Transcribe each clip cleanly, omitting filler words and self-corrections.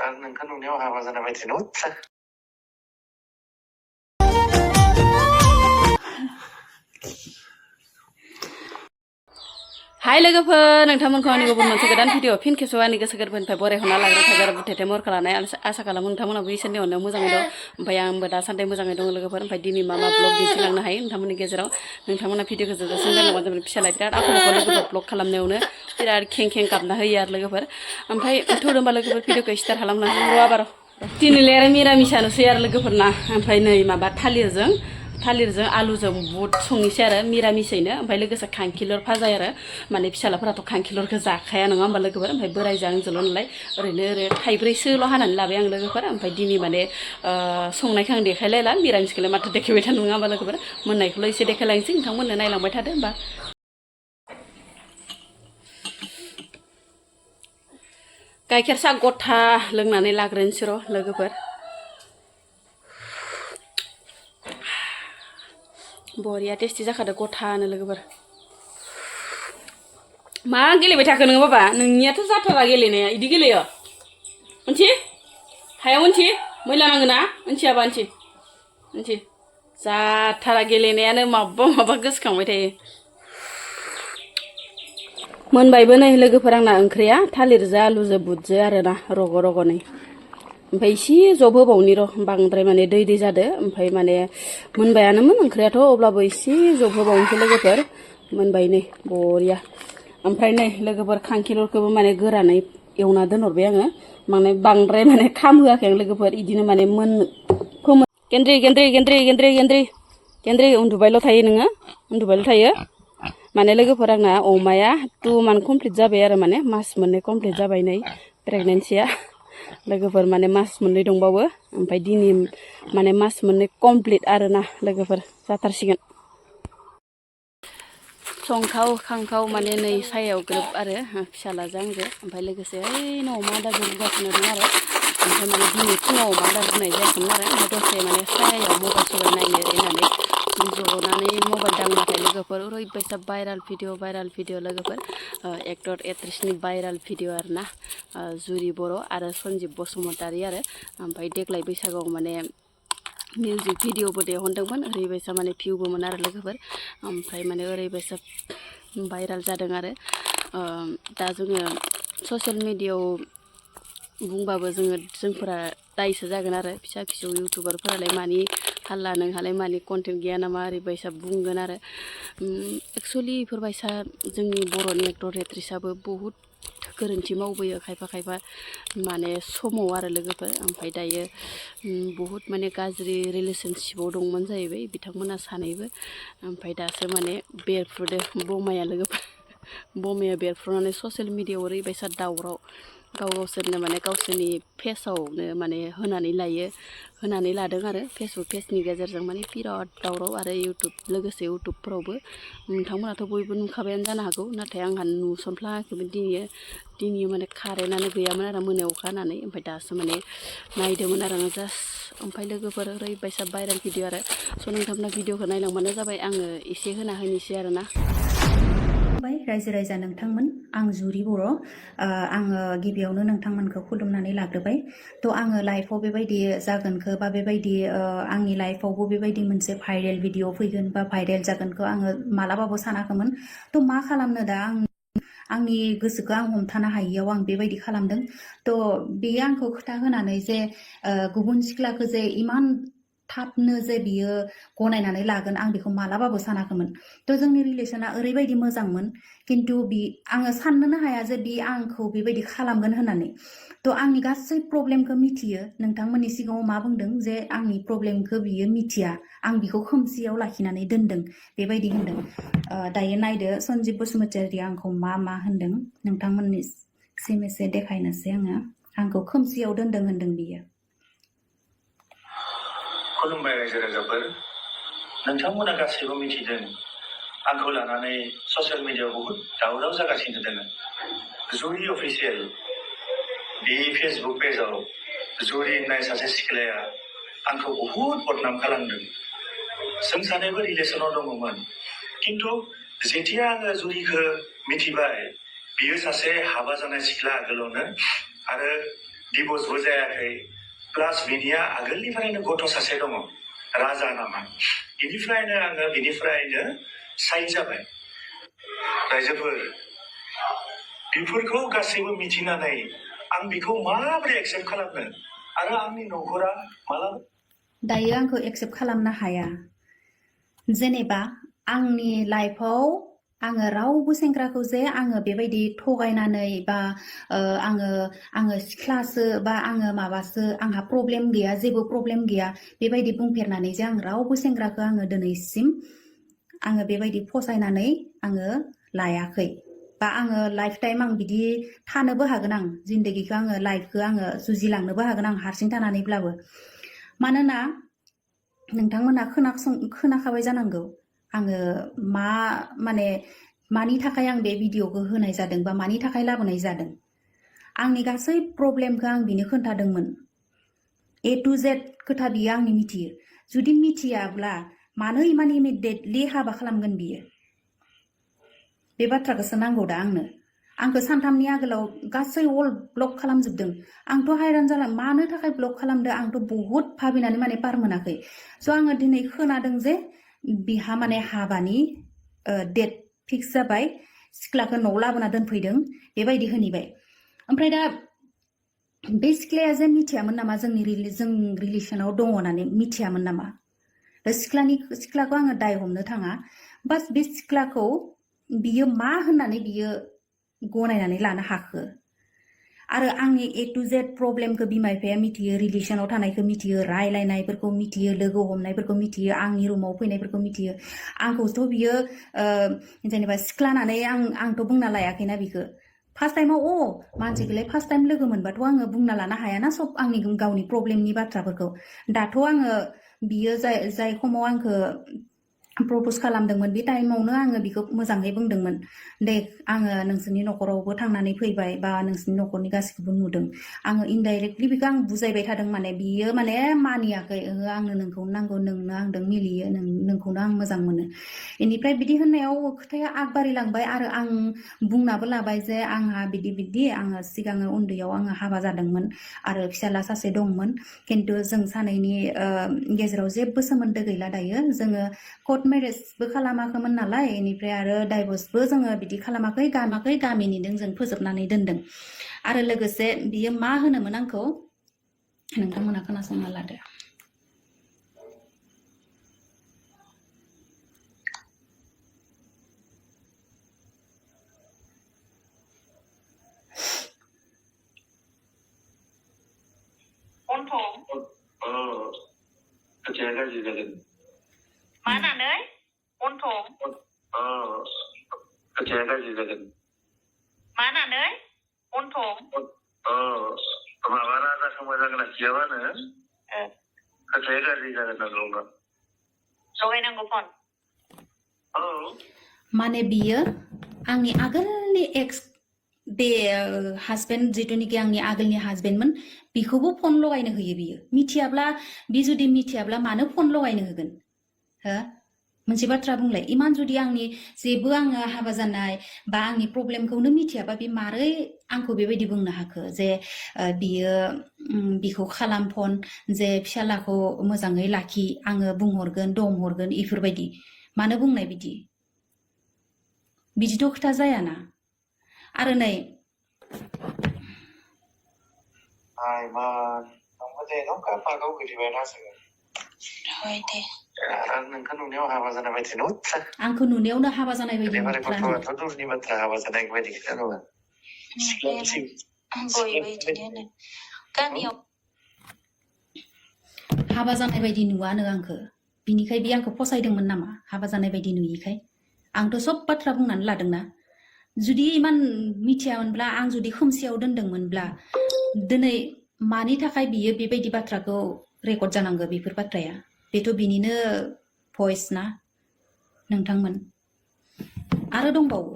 आरो नोंखौ नुनायाव हाबा जानाय बायदि नुथार हाय लोगोफोर नोंथांमोनखौ आंनि गुबुन मोनसे गोदान भिडिअ फिन खेबसेआव आंनि गोसो गोरबोनिफ्राय बरायहरना लाग्रो थागार बुथेथे महर खालामनाय आसा खालामो नोंथांमोनाबो इसोरनि अननायाव मोजाङै दं ओमफ्राय आंबो दासान्दि मोजाङै दङ लोगोफोर ओमफ्राय दिनै मा ब्लग दिन्थिलांनो हायो नोंथांमोननि गेजेराव नोंथांमोना भिडिअखौ जोबजासिम नायलांबानो जाबाय फिसालाय बिराद आखल आखु लोगोफोर ब्लग खालामनायावनो बिराद खें खें गाबना होयो आरो लोगोफोर ओमफ्राय थौदोंबा लोगोफोर भिडिअखौ स्टार्ट खालामलांनांगौ आबार दिनैलाय आरो मिरामिसानोसै आरो लोगोफोरना ओमफ्राय नै माबा थालिरजों आलुजों बुट संनोसै आरो मिरामिसैनो ओमफ्राय लोगोसे खांखिलर भाजा आरो माने फिसालाफोराथ' खांखिलरखौ जाखाया नङा होमबा लोगोफोर ओमफ्य बोरायजों आंजोल' नालाय ओरैनो थाइब्रैसोल' हानानै लाबाय आं लोगोफोर ओमफ्राय दिनै माने संनायखौ आं देखायलायला मिरामिसखौलाय माथो देखायबाय थानो नङा होमबा लोगोफोर मोननायखौल' एसे देखायलांसै नोंथांमोननो नायलांबाय थादो होमबा गाइखेर साहा गथा लोंनानै लाग्रोनोसै र' लोगोफोर बरिया टेस्टि जाखादो गथानो लोगोफोर मा गेलेबाय थाखो नोङो बाबा नोंनियाथ' जाथारा गेलेनाया इदि गेलेयो मोनथि हायाव मोनथि मैला नांगोना मोनथियाबा मोनथि जाथारा गेलेनायानो माबा गोसोखांबाय थायो मोनबायबो नै लोगोफोर आंना ओंख्रिया थालिरजों आलुजों बुटजों आरोना रग' रग'नै ओमफ्राय एसे जब होबावनि र' बांद्राय माने दै जादो ओमफ्राय माने मोनबायानोमोन ओंख्रियाथ' अब्लाबो एसे जब होबावनोसै लोगोफोर मोनबाय नै बरिया ओमफ्राय नै लोगोफोर खांखिलरखौबो माने गोरानै एवना दोनहरबाय आङो माने बांद्राय माने खामहोआखै आं लोगोफोर इदिनो माने गेन्द्रि उन्दुबायल' थायो नोङो उन्दुबायल' थायो माने लोगोफोर आंना अमाया 2 month कमप्लिट जाबाय आरो माने मास मोननै कमप्लिट जाबाय नै प्रेगनेन्सिया लोगोफोर माने मास मोननै दंबावो ओमफ्राय दिनै माने मास मोननै कमप्लिट आरोना लोगोफोर जाथारसिगोन संखाव खांखाव माने नै सायाव ग्रोब आरो फिसालाजों आंजों ओमफ्राय लोगोसे ओइ अमा आदार रुगासिनो दं आरो ओमफ्राय माने दिनै फुङाव अमा आदार रुनाय जायाखैमोन आरो ओमफ्राय दसे माने सायाव मबाइल सबाइल नायनो होननानै जनानै मबाइल दांबाथाय लोगोफोर ओरैबायसा भाइराल भिडिअ लोगोफोर एक्टर एक्ट्रेसनि भाइराल भिडिअ आरोना जुरि बर' आरो सन्जिब बसुमतारी आरो ओमफ्राय देग्लाय बैसागुआव माने मिउजिक भिडिअबो दिहुनदोंमोन ओरैबायसा माने भिउबोमोन आरो लोगोफोर ओमफ्राय माने ओरैबायसा भाइराल जादों आरो दा जोङो ससियेल मिडियायाव बुंबाबो जोंफोरा दायसो जागोन आरो फिसा फिसौ इउटुबारफोरालाय मानि हाल्ला नोंहालाय मानि कन्टेन्ट गैया नामा ओरैबायसा बुंगोन आरो एक्सुवेलि इफोरबायसा जोंनि बर'नि एक्टर एक्ट्रेसआबो बहुद गोरोन्थि मावबोयो खायफा माने समाव आरो लोगोफोर ओमफ्राय दायो बहुद माने गाज्रि रिलेसनशिपाव दंमोन जाहैबाय बिथांमोना सानैबो ओमफ्राय दासो माने बेरफ्रुदो बमाया लोगोफोर बमाया बेरफ्रुनानै ससियेल मिडियायाव ओरैबायसा दावराव गावसोरनो माने गावसोरनि फेसआवनो माने होनानै लादों आरो फेसबुक पेजनि गेजेरजों माने बिराद दावराव आरो लोगोसे इउटुबफोरावबो नोंथांमोनाथ' बयबो नुखाबायानो जानो हागौ नाथाय आंहा नुसनफ्लाङाखैमोन दिनै माने कारेन्टआनो गैयामोन आरो मोनायाव अखा हानानै ओमफ्राय दासो माने नायदोंमोन आरो आङो जास्ट ओमफ्राय लोगोफोर ओरैबायसा भाइराल भिडिअ आरो स' नोंथांमोना भिडिअखौ नायलांबानो जाबाय आङो एसे होना होनोसै आरोना रायजो राजा नोंथांमोन आं जुरि बर' आङो गिबियावनो नोंथांमोनखौ खुलुमनानै लाग्रोबाय थ' आङो लाइफआव बेबायदि जागोनखौ बा बेबायदि आंनि लाइफआवबो बेबायदि मोनसे भाइरेल भिडिअ फैगोन बा भाइरेल जागोनखौ आङो मालाबाबो सानाखैमोन थ' मा खालामनो दा आंनि गोसोखौ आं हमथानो हायियाव आं बेबायदि खालामदों थ' बेयो आंखौ खोथा होनानै जे गुबुन सिख्लाखौ जे इमान थाबनो जे बियो गनायनानै लागोन आं बेखौ मालाबाबो सानाखैमोन थ' जोंनि रिलेसना ओरैबायदि मोजांमोन खिन्थु आङो साननोनो हाया जे बि आंखौ बेबायदि खालामगोन होननानै थ' आंनि गासै प्रब्लेमखौ मिथियो नोंथांमोननि सिगाङाव मा बुंदों जे आंनि प्रब्लेमखौ बियो मिथिया आं बिखौ खोमसियाव लाखिनानै दोनदों बेबायदि होनदों दायो नायदो सन्जिब बसुमतारीया आंखौ मा होनदों नोंथांमोननिसिम एसे देखायनोसै आंखौ खोमसियाव दोनदों होनदों बियो खुलुमबाय रायजो राजाफोर नोंथांमोना गासैबो मिथिदों आंखौ लानानै ससियेल मिडियायाव बहुद दावराव जागासिनो दङ जुरि अफिसियेल बे फेसबुक पेजाव जुरि होननाय सासे सिख्लाया आंखौ बहुद बदनाम खालामदों जों सानैबो रिलेसनाव दङमोन खिन्थु जेथिया आङो जुरिखौ मिथिबाय बियो सासे हाबा जानाय सिख्ला आगोलावनो आरो दिभर्सबो जायाखै प्लास बिनिया आगोलनिफ्रायनो गथ' सासे दङ राजा नामा बिनिफ्रायनो साइड जाबाय रायजोफोर बेफोरखौ गासैबो मिथिनानै आं बेखौ माबोरै एक्सेप्ट खालामनो आरो आंनि न'खरा मालाबा दायो आंखौ एक्सेप्ट खालामनो हाया जेनेबा आंनि लाइफआव आङो रावबो सेंग्राखौ जे आङो बेबायदि थगायनानै बा आङो सिख्लासो बा आङो माबासो आंहा प्रब्लेम गैया जेबो प्रब्लेम गैया बेबायदि बुंफेरनानै जे आं रावबो सेंग्राखौ आङो दिनैसिम आङो बेबायदि फसायनानै आङो लायाखै बा आङो लाइफ टाइम आं बिदि थानोबो हागोन आं जिन्दगीखौ आङो लाइफखौ आङो जुजिलांनोबो हागोन आं हारसिं थानानैब्लाबो मानोना नोंथांमोना खोनाखाबाय जानांगौ आङो मानि थाखाय आं बे भिडिअखौ होनाय जादों बा मानि थाखाय लाबोनाय जादों आंनि गासै प्रब्लेमखौ आं बिनो खोन्थादोंमोन A to Z खोथा बियो आंनि मिथियो जुदि मिथियाब्ला मानो इमान इमिडियेटलि हाबा खालामगोन बियो बे बाथ्राखौसो नांगौ दा आंखौ सानथामनि आगोलाव गासै अल ब्लक खालामजोबदों आंथ' हायरान जाला मानो थाखाय ब्लक खालामदों आंथ' बहुत भाबिनानै पार मोनाखै स' आङो दिनै खोनादों जे बिहा हाबानि डेट फिक्स जाबाय सिख्लाखौ न'आव लाबोना दोनफैदों बेबायदि होनैबाय ओमफ्राय दा बे सिख्लाया जे मिथियामोन नामा जों रिलेसनाव दङ होननानै मिथियामोन नामा दा सिख्लाखौ आङो दाय हमनो थाङा बास बे सिख्लाखौ बियो मा होननानै बियो गनायनानै लानो हाखो आरो आंनि A to Z प्रब्लेमखौ बिमा बिफाया मिथियो रिलेसनाव थानायखौ मिथियो रायलायनायफोरखौ मिथियो लोगो हमनायफोरखौ मिथियो आंनि रुमाव फैनायफोरखौ मिथियो आंखौथ' बियो जेनेबा सिख्लानानै आंथ' बुंना लायाखैना बिखौ फार्स्ट टाइमाव मानसिखौलाय फार्स्ट टाइम लोगो मोनबाथ' आङो बुंना लानो हायाना सब आंनि गावनि प्रब्लेमनि बाथ्राफोरखौ दाथ' आङो बियो जाय समाव आंखौ प्रप'ज खालामदोंमोन बे टाइमावनो आङो बिखौ मोजाङै बुंदोंमोन दे आङो नोंसोरनि न'खरावबो थांनानै फैबाय बा नोंसोरनि न'खरनि गासैखौबो नुदों आङो इनडाइरेक्टलि बिखौ आं बुजायबाय थादों बियो मानियाखै आंनो नोंखौनो नांगौ नोंनो आंदों मिलियो नोंखौनो आं मोजां मोनो बेनिफ्राय बिदि होननायाव खोथाया आगबारिलांबाय आरो आं बुंनाबो लाबाय जे आंहा बिदि आङो सिगां उन्दैयाव आङो हाबा जादोंमोन आरो फिसाला सासे दंमोन खिन्थु जों सानैनि गेजेराव जेबो सोमोन्दो गैला दायो जोङो कर्ट मेरेजबो खालामाखैमोन नालाय बेनिफ्राय आरो डाइभर्सबो जोङो बिदि खालामाखै गामिनिजों जों फोजोबनानै दोनदों आरो लोगोसे बियो मा होनोमोन आंखौ नोंथांमोना खोनासंना लादो खोथाया गाज्रि जादों मानानै गन्थं खोथाया गाज्रि जादों मानानै गन्थं माबा राजाखौ मोजां लाखियाबानो खोथाया गाज्रि जागोन नांगौ लगायनांगौ फन बियो आंनि आगोलनि एक्स बे हासबेन्ड जिथुनिखि आंनि आगोलनि हासबेन्डमोन बिखौबो फन लगायनो होयो बियो मिथियाब्ला जुदि मिथियाब्ला मानो फन लगायनो होगोन हो मोनसे बाथ्रा बुंलाय इमान जुदि आंनि जेबो आङो हाबा जानाय बा आंनि प्रब्लेमखौनो मिथियाबा बे मारै आंखौ बेबायदि बुंनो हाखो जे बिखौ खालाम फन जे फिसालाखौ मोजाङै लाखि आङो बुंहरगोन दम हरगोन इफोरबायदि मानो बुंनाय बिदिथ' खोथा जायाना आरो नै नोंखौ नुनायाव हाबा जानाय बायदि आंखौ नुनायावनो हाबा जानाय बायदि दरनि बाथ्रा हाबा जानाय बायदि खोथा नङा गामियाव हाबा जानाय बायदि नुवानो आंखौ बिनिखाय बे आंखौ फसायदोंमोन नामा हाबा जानाय बायदि नुयिखाय आंथ' सब बाथ्रा बुंनानै लादोंना जुदि इमान मिथियामोनब्ला आं जुदि खोमसियाव दोनदोंमोनब्ला दिनै मानि थाखाय बियो बेबायदि बाथ्राखौ रेकर्ड जानांगौ बेफोर बाथ्राया बेथ' बिनिनो भइस ना नोंथांमोन आरो दंबावो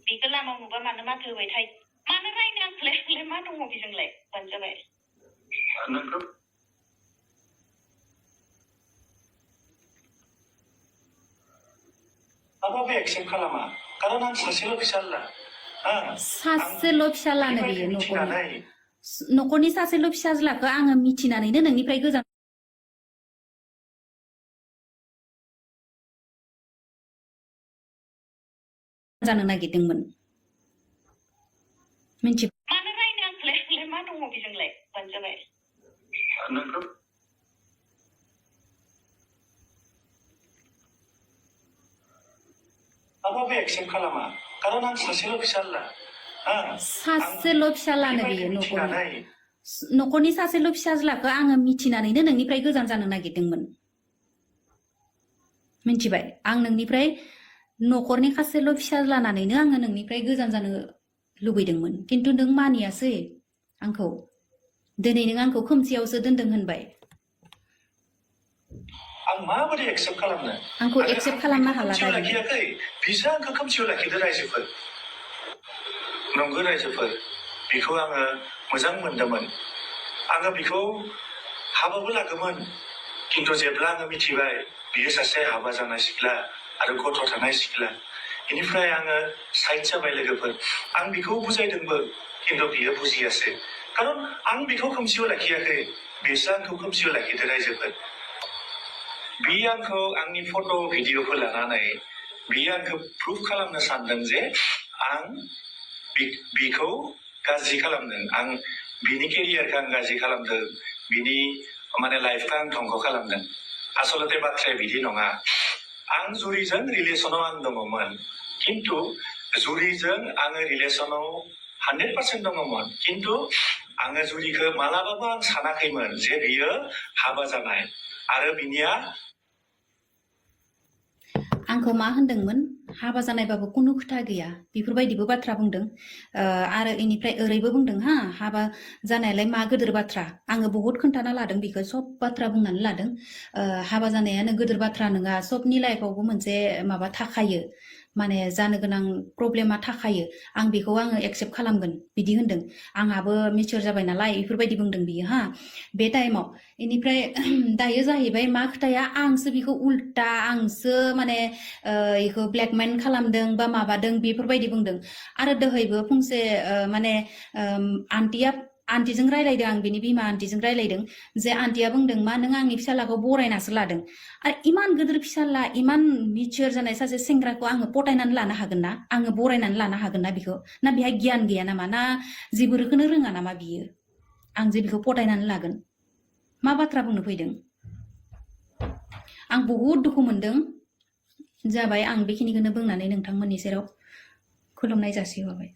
बेखौ लामा नुबा मानो माथो होबाय थायो मानो रायनो आंखौलाय मा दङ बेजोंलाय बानो जाबाय नोंखौ माबाबो एक्सेप्ट खालामा खारन आं सासेल' फिसाला सासेल' फिसालानो बियो न'खरनि सासेल' फिसाज्लाखौ आङो मिथिनानैनो नोंनिफ्राय गोजान जानो नागिरदोंमोन मिथि मानो रायनो आंलाय मा दङ बेजोंलाय बानजाबाय नोंखौ माबाबो एक्सेप्ट खालामा खारन आं सासेल' फिसाला सासेल' फिसालानो बियो न'खरनि सासेल' फिसाज्लाखौ आङो मिथिनानैनो नोंनिफ्राय गोजान जानो नागिरदोंमोन मिथिबाय आं नोंनिफ्राय न'खरनि सासेल' फिसाज्लानानैनो आङो नोंनिफ्राय गोजान जानो लुबैदोंमोन खिन्थु नों मानियासै आंखौ दिनै नों आंखौ खोमसियावसो दोनदों होनबाय आं माबोरै एक्सेप्ट खालामनो आंखौ एक्सेप्ट खालामनो हाला लाखियाखै बिसोर आंखौ खोमसियाव लाखिदो रायजोफोर नंगौ रायजोफोर बिखौ आङो मोजां मोनदोंमोन आङो बिखौ हाबाबो लागोमोन खिन्थु जेब्ला आङो मिथिबाय बियो सासे हाबा जानाय सिख्ला आरो गथ' थानाय सिख्ला बेनिफ्राय आङो साइड जाबाय लोगोफोर आं बिखौ बुजायदोंबो खिन्थु बियो बुजियासै खारन आं बिखौ खोमसियाव लाखियाखै बिसोर आंखौ खोमसियाव लाखिदो रायजोफोर बियो आंखौ आंनि फट' भिडिअ'खौ लानानै बियो आंखौ प्रुफ खालामनो सानदों जे आं बिखौ गाज्रि खालामदों आं बिनि केरियारखौ आं गाज्रि खालामदों बिनि माने लाइफखौ आं धंख खालामदों आसलते बाथ्राया बिदि नङा आं जुरिजों रिलेसनाव आं दङमोन खिन्थु जुरिजों आङो रिलेसनाव 100% दङमोन खिन्थु आङो जुरिखौ मालाबाबो आं सानाखैमोन जे बियो हाबा जानाय आरो बिनिया आंखौ मा होनदोंमोन हाबा जानायबाबो कुनु खोथा गैया बेफोरबायदिबो बाथ्रा बुंदों आरो इनिफ्राय ओरैबो बुंदों हाबा जानायालाय मा गोदोर बाथ्रा आङो बहुत खोन्थाना लादों बेखौ सब बाथ्रा बुंनानै लादों हाबा जानायानो गोदोर बाथ्रा नङा सबनि लाइफआवबो मोनसे माबा थाखायो माने जानो गोनां प्रब्लेमा थाखायो आं बेखौ आङो एक्सेप्ट खालामगोन बिदि होनदों आंहाबो मिचुर जाबाय नालाय बेफोरबायदि बुंदों बियो बे टाइमाव इनिफ्राय दायो जाहैबाय मा खोथाया आंसो बेखौ उल्टा आंसो माने इखौ ब्लेकमेल खालामदों बा माबादों बेफोरबायदि बुंदों आरो दहायबो फंसे माने आन्टिजों रायलायदों आं बिनि बिमा आन्टिजों रायलायदों जे आन्टिया बुंदों मा नों आंनि फिसालाखौ बरायनासो लादों आरो इमान गिदिर फिसाला इमान मिचुर जानाय सासे सेंग्राखौ आङो पटायनानै लानो हागोन ना आङो बरायनानै लानो हागोन ना बिखौ ना बिहा गियान गैया नामा ना जेबोखौनो रोङा नामा बियो आं जे बिखौ पटायनानै लागोन मा बाथ्रा बुंनो फैदों आं बहुद दुखु मोनदों जाबाय आं बेखिनिखौनो बुंनानै नोंथांमोननि सेराव खुलुमनाय जासिहरबाय